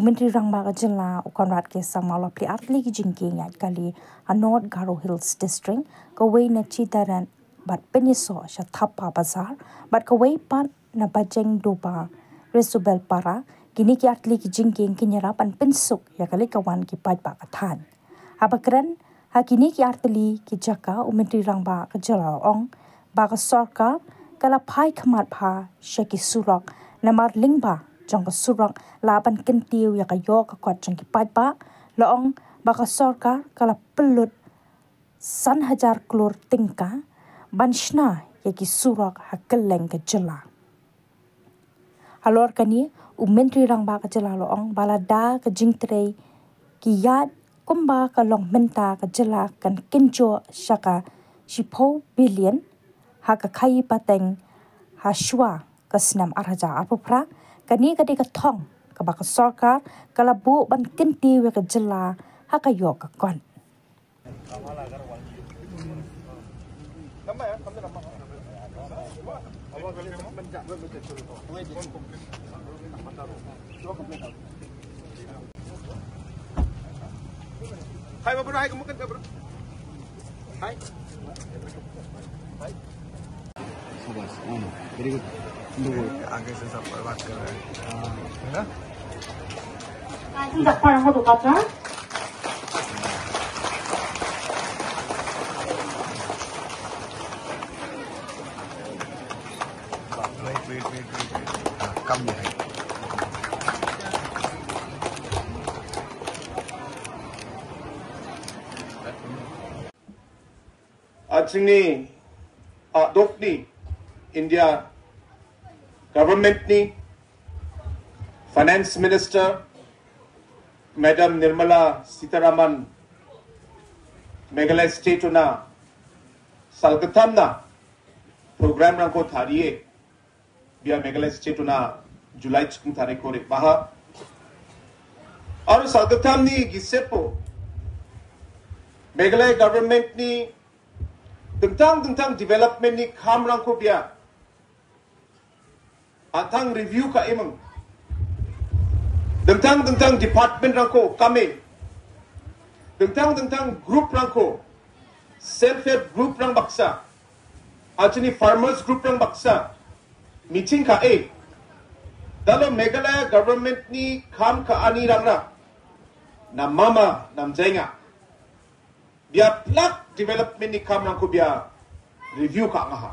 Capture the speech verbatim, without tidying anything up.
Myntri Rangbah ka jylla u Conrad K Sangma u la plie artylli ki jingkieng ïaid kali ha North Garo Hills District, kawei na Chitaran bad pynïasoh sha Thapa Bazar bad kawei pat na Bajengdoba Resubelpara. Kine ki artylli ki jingkieng kin ïarap ban pynsuk ïa ka leit ka wan ki paidbah ka thaiñ. Haba kren ha kine ki artylli ki jaka, u Myntri Rangbah ka jylla u la ong ba ka sorkar ka la phai khmat bha sha ki surok, namar lyngba jong ka surok la ban kyntiew ïa ka ïoh ka kot jong ki paidbah. La ong ba ka sorkar ka la pynlut san hajar klur tyngka ban shna ïa ki surok ha kylleng ka jylla. Halor kane, u Myntri Rangbah ka jylla u la ong ba lada ka jingtrei ki ïaid kumba ka long mynta, ka jylla kan kynjoh sha ka shiphew billion ha ka khaïi pateng ha shuwa ka snem ar hajar arphew phra. Kane ka dei ka thong kaba ka sorkar ka la buh ban kyntiew ïa ka jylla ha ka ïoh ka kot. Hai, bro, hai, kamu kan, bro. Hai. Hai. शाबाश, हाँ, very good। आगे से सब बात कर रहे हैं। हाँ, है ना? Wait, wait, wait, wait, wait। हाँ, कम नहीं है। Ar jingni, ah, dok ni India government ni Finance Minister Madam Nirmala Sitharaman, Meghalaya State u na salktham na program rangko thari e bia Meghalaya State u na July chikung thari ko re baha. Ar salktham ni gisepo Meghalaya government ni dengtang dengtang development ni kam rangko bia atang review ka imang. Dengtang dengtang department rangko kame. Dengtang dengtang group rangko, self help group rang baksa, achini farmers group rang baksa, meeting ka e. Dalo Meghalaya government ni kam ka ani rang ra. Na mama nam jainga. Bia plak development ni kam rangko bia review ka ngaha.